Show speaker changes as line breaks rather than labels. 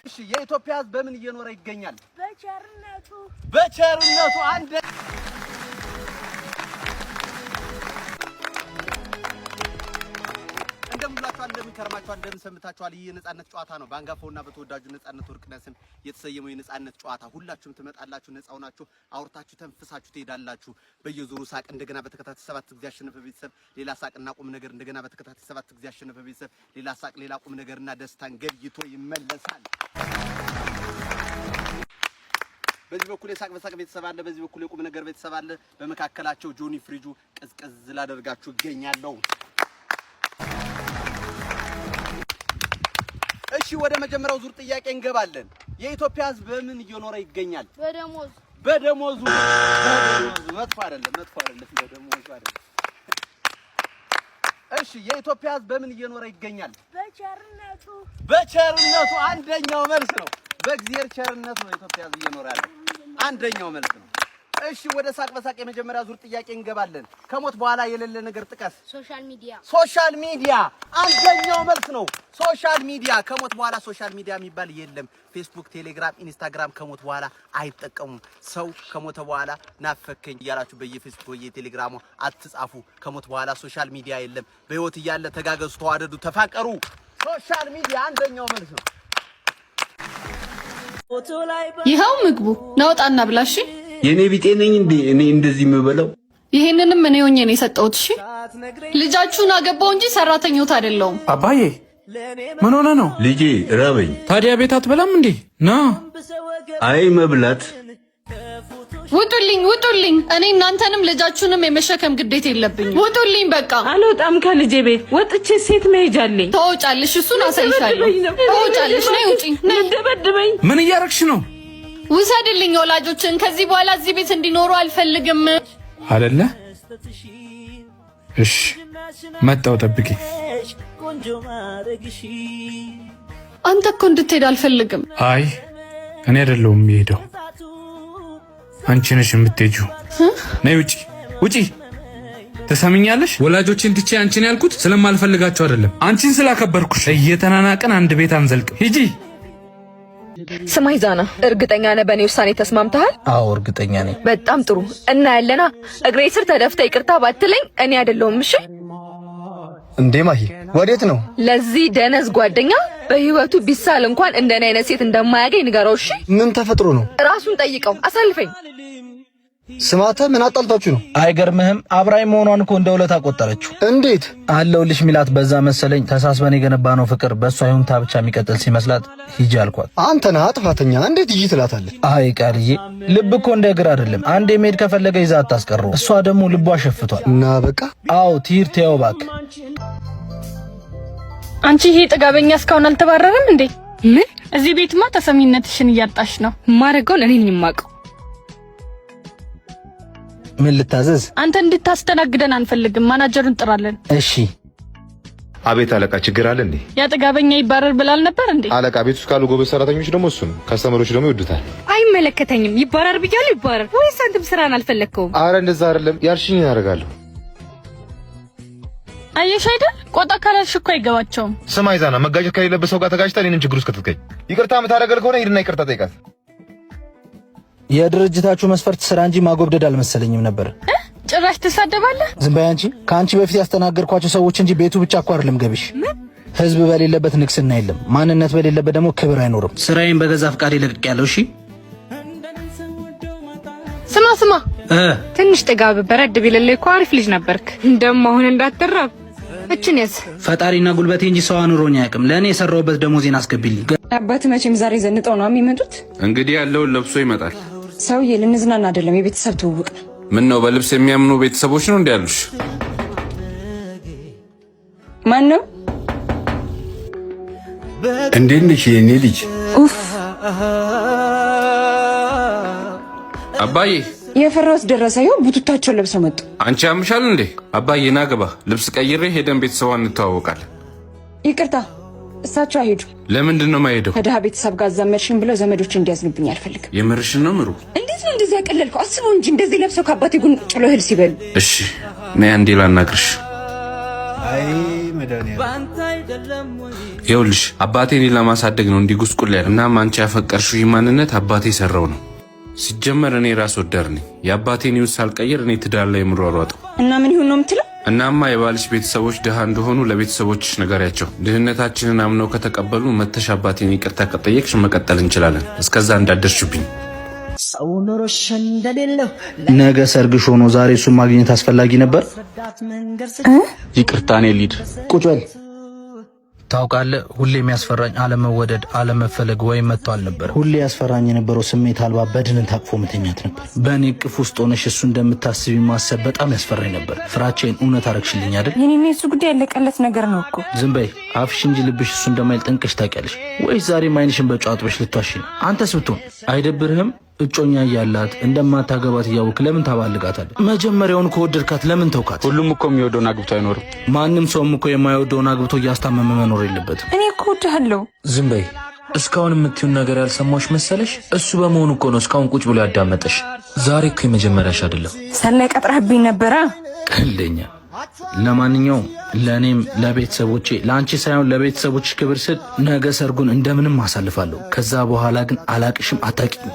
እሺ፣ የኢትዮጵያ ሕዝብ በምን እየኖረ ይገኛል?
በቸርነቱ።
በቸርነቱ። አንድ እንደምን ውላችኋል፣ እንደምን ከርማችኋል፣ እንደምን ሰንብታችኋል? ይህ የነጻነት ጨዋታ ነው። በአንጋፋውና በተወዳጁ ነጻነት ወርቅነህ ስም የተሰየመው የነጻነት ጨዋታ። ሁላችሁም ትመጣላችሁ፣ ነፃ ሆናችሁ አውርታችሁ ተንፍሳችሁ ትሄዳላችሁ። በየዙሩ ሳቅ፣ እንደገና በተከታታይ 7 ጊዜ ያሸነፈ ቤተሰብ ሌላ ሳቅና ቁም ነገር፣ እንደገና በተከታታይ 7 ጊዜ ያሸነፈ ቤተሰብ ሌላ ሳቅ፣ ሌላ ቁም ነገርና ደስታን ገብይቶ ይመለሳል። በዚህ በኩል የሳቅ በሳቅ ቤተሰብ አለ፣ በዚህ በኩል የቁም ነገር ቤተሰብ አለ። በመካከላቸው ጆኒ ፍሪጁ ቅዝቅዝ ላደርጋችሁ እገኛለሁ። እሺ፣ ወደ መጀመሪያው ዙር ጥያቄ እንገባለን። የኢትዮጵያ ሕዝብ በምን እየኖረ ይገኛል?
በደሞዝ።
በደሞዙ። በደሞዙ መጥፎ አይደለም፣ መጥፎ አይደለም። በደሞዙ አይደለም። እሺ፣ የኢትዮጵያ ሕዝብ በምን እየኖረ ይገኛል?
በቸርነቱ።
በቸርነቱ አንደኛው መልስ ነው። በእግዚአብሔር ቸርነት ነው የኢትዮጵያ ሕዝብ እየኖረ ያለው። አንደኛው መልስ ነው። እሺ፣ ወደ ሳቅ በሳቅ የመጀመሪያ ዙር ጥያቄ እንገባለን። ከሞት በኋላ የሌለ ነገር ጥቀስ።
Social media።
Social media አንደኛው መልስ ነው። Social media፣ ከሞት በኋላ social media የሚባል የለም። ፌስቡክ፣ ቴሌግራም፣ ኢንስታግራም ከሞት በኋላ አይጠቀሙም። ሰው ከሞተ በኋላ ናፈከኝ እያላችሁ በየፌስቡክ በየቴሌግራሙ አትጻፉ። ከሞት በኋላ social media የለም። በህይወት እያለ ተጋገዙ፣ ተዋደዱ፣ ተፋቀሩ። Social media አንደኛው መልስ ነው።
ይኸው ምግቡ፣ ናውጣና ብላ እሺ።
የኔ ቢጤ ነኝ እንዴ እኔ እንደዚህ የምበላው?
ይሄንንም እኔ ሆኜ ነው የሰጠሁት። እሺ፣ ልጃችሁን አገባው እንጂ ሰራተኞት አይደለሁም።
አባዬ፣ ምን ሆነ ነው?
ልጄ፣ ራበኝ።
ታዲያ ቤት አትበላም እንዴ? ና።
አይ፣ መብላት
ውጡልኝ፣ ውጡልኝ። እኔ እናንተንም ልጃችሁንም የመሸከም ግዴታ የለብኝም። ውጡልኝ በቃ።
አልወጣም ከልጄ ቤት፣ ወጥቼ ሴት መሄጃለኝ።
ተወጫለሽ፣ እሱን አሳይሻለሁ። ተወጫለሽ። ነይ ውጪ፣ ነይ።
ደበድበኝ።
ምን እያረግሽ ነው?
ውሰድልኝ ወላጆችን። ከዚህ በኋላ እዚህ ቤት እንዲኖሩ አልፈልግም።
አደለ? እሺ፣ መጣው፣ ጠብቂ።
አንተ እኮ እንድትሄድ አልፈልግም።
አይ፣ እኔ አይደለሁም የሚሄደው፣ አንቺ ነሽ የምትሄጂው። ነይ ውጪ፣ ውጪ። ትሰሚኛለሽ? ወላጆችን ትቼ አንቺን ያልኩት ስለማልፈልጋቸው አይደለም፣ አንቺን ስላከበርኩሽ። እየተናናቅን አንድ ቤት አንዘልቅም። ሂጂ።
ስማይ ዛና፣ እርግጠኛ ነህ በእኔ ውሳኔ ተስማምተሃል?
አዎ፣ እርግጠኛ ነኝ።
በጣም ጥሩ። እና ያለና እግሬ ስር ተደፍተ ይቅርታ ባትለኝ እኔ አይደለሁም። እሺ።
እንዴ ማሂ፣ ወዴት ነው?
ለዚህ ደነዝ ጓደኛ በህይወቱ ቢሳል እንኳን እንደኔ አይነት ሴት እንደማያገኝ ንገረው። እሺ።
ምን ተፈጥሮ ነው?
ራሱን ጠይቀው። አሳልፈኝ።
ስማተ፣ ምን አጣልታችሁ ነው?
አይገርምህም? አብራኝ መሆኗን እኮ እንደ ውለታ ቆጠረችው።
እንዴት?
አለሁልሽ ሚላት በዛ መሰለኝ። ተሳስበን የገነባ ነው ፍቅር በእሷ ይሁንታ ብቻ የሚቀጥል ሲመስላት ሂጂ አልኳት።
አንተ ነህ ጥፋተኛ። እንዴት ሂጂ ትላታለህ?
አይ ቃልዬ፣ ልብ እኮ እንደ እግር አይደለም። አንዴ መሄድ ከፈለገ ይዛ አታስቀረው። እሷ ደግሞ ልቧ ሸፍቷል።
እና በቃ።
አዎ፣ ትሂድ፣ ተያው እባክህ።
አንቺ፣ ይሄ ጥጋበኛ እስካሁን አልተባረረም እንዴ?
ምን?
እዚህ ቤትማ ተሰሚነትሽን እያጣሽ ነው።
ማድረገውን እኔ ነኝ የማውቀው።
ምን ልታዘዝ?
አንተ እንድታስተናግደን አንፈልግም። ማናጀሩን ጥራለን።
እሺ።
አቤት አለቃ፣ ችግር አለ እንዴ?
ያ ጥጋበኛ ይባረር ብላል ነበር እንዴ?
አለቃ፣ ቤት ውስጥ ካሉ ጎበዝ ሰራተኞች ደግሞ እሱ ነው። Customer ኦች ደግሞ ይወዱታል።
አይመለከተኝም። ይባረር ብያለሁ፣ ይባረር። ወይስ አንተም ስራን አልፈለግከውም?
አረ እንደዛ አይደለም፣ ያልሽኝ አደርጋለሁ።
አየሽ አይደል? ቆጣ ካላልሽ እኮ አይገባቸውም።
ስማ ይዛና፣ መጋጨት ከሌለበት ሰው ጋር ተጋጭታ እኔንም ችግር ውስጥ ከተትከኝ፣ ይቅርታ የምታደርገል ከሆነ ሂድና ይቅርታ ጠይቃት።
የድርጅታችሁ መስፈርት ስራ እንጂ ማጎብደድ አልመሰለኝም ነበር።
ጭራሽ ትሳደባለህ?
ዝም በይ አንቺ። ከአንቺ በፊት ያስተናገድኳቸው ሰዎች እንጂ ቤቱ ብቻ እኮ አይደለም ገቢሽ። ህዝብ በሌለበት ንግስና የለም። ማንነት በሌለበት ደግሞ ክብር አይኖርም። ስራዬን በገዛ ፈቃዴ ለቅቄያለሁ። እሺ።
ስማ ስማ፣
ትንሽ ጥጋብ በረድ ቢልልህ እኮ አሪፍ ልጅ ነበርክ። እንደውም አሁን እንዳትራብ እችን ያዝ።
ፈጣሪና ጉልበቴ እንጂ ሰው አኑሮኝ አያውቅም። ለእኔ የሰራሁበት ደሞዜን አስገቢልኝ።
አባት መቼም ዛሬ ዘንጠው ነው የሚመጡት።
እንግዲህ ያለውን ለብሶ ይመጣል።
ሰውዬ፣ ልንዝናና አይደለም፣ የቤተሰብ ትውውቅ ነው።
ምን ነው፣ በልብስ የሚያምኑ ቤተሰቦች ነው እንዲ ያሉሽ?
ማን ነው?
እንዴት ነሽ የኔ ልጅ?
ኡፍ።
አባዬ።
የፈራሁት ደረሰ። ይኸው ቡቱታቸውን ለብሰው መጡ።
አንቺ ያምሻል እንዴ? አባዬ፣ ና ግባ። ልብስ ቀይሬ ሄደን ቤተሰቧን እንተዋወቃለን።
ይቅርታ፣
እሳቸው አይሄዱም።
ለምንድን ነው የማይሄደው?
ከድሃ ቤተሰብ ጋር ዘመድሽን ብለው ዘመዶች እንዲያዝኑብኝ አልፈልግም።
የምርሽን ነው ምሩ?
እንዴት ነው እንደዚህ ያቀለልከው? አስበው እንጂ እንደዚህ ለብሰው ከአባቴ ጎን ቁጭ ብለው እህል ሲበሉ።
እሺ ነይ አንዴ ላናግርሽ። ይኸውልሽ አባቴ እኔን ለማሳደግ ነው እንዲህ ጉስቁል ያለ። እናም አንቺ ያፈቀርሽው ይህ ማንነት አባቴ የሰራው ነው። ሲጀመር እኔ ራስ ወዳድ ነኝ። የአባቴን ሕይወት ሳልቀይር እኔ ትዳር ላይ የምሯሯጠው
እና ምን ይሁን ነው የምትለው?
እናማ የባልሽ ቤተሰቦች ድሃ እንደሆኑ ለቤተሰቦችሽ ንገሪያቸው። ድህነታችንን አምነው ከተቀበሉ መተሽ አባቴን ይቅርታ ከጠየቅሽ መቀጠል እንችላለን። እስከዛ እንዳደርሽብኝ።
ነገ ሰርግሽ ሆኖ ዛሬ እሱን ማግኘት አስፈላጊ ነበር?
ይቅርታ እኔ ልሂድ።
ቁጭ በል። ታውቃለህ፣ ሁሌ የሚያስፈራኝ አለመወደድ፣ አለመፈለግ ወይም መጥቶ አልነበር። ሁሌ ያስፈራኝ የነበረው ስሜት አልባ በድንን ታቅፎ መተኛት ነበር። በእኔ እቅፍ ውስጥ ሆነሽ እሱ እንደምታስቢ ማሰብ በጣም ያስፈራኝ ነበር። ፍራቻዬን እውነት አረግሽልኝ አይደል?
የኔና የሱ ጉዳይ ያለቀለት ነገር ነው እኮ።
ዝም በይ አፍሽ እንጂ ልብሽ እሱ እንደማይል ጠንቅሽ ታውቂያለሽ። ወይስ ዛሬም ዓይንሽን በጨው አጥበሽ ልትዋሺ ነው? አንተስ ብትሆን አይደብርህም? እጮኛ እያላት እንደማታገባት እያወክ ለምን ታባልጋታለህ? መጀመሪያውን ከወደድካት ለምን ተውካት?
ሁሉም እኮ የሚወደውን አግብቶ አይኖርም።
ማንም ሰውም እኮ የማይወደውን አግብቶ እያስታመመ መኖር የለበትም።
እኔ እኮ እወድሃለሁ።
ዝም በይ። እስካሁን የምትዩን ነገር ያልሰማሽ መሰለሽ? እሱ በመሆኑ እኮ ነው እስካሁን ቁጭ ብሎ ያዳመጠሽ። ዛሬ እኮ የመጀመሪያሽ አይደለም።
ሰላይ ቀጥረህብኝ ነበረ።
ቀልደኛ። ለማንኛውም ለእኔም ለቤተሰቦቼ፣ ለአንቺ ሳይሆን ለቤተሰቦች ክብር ስል ነገ ሰርጉን እንደምንም አሳልፋለሁ። ከዛ በኋላ ግን አላቅሽም፣ አታቂም።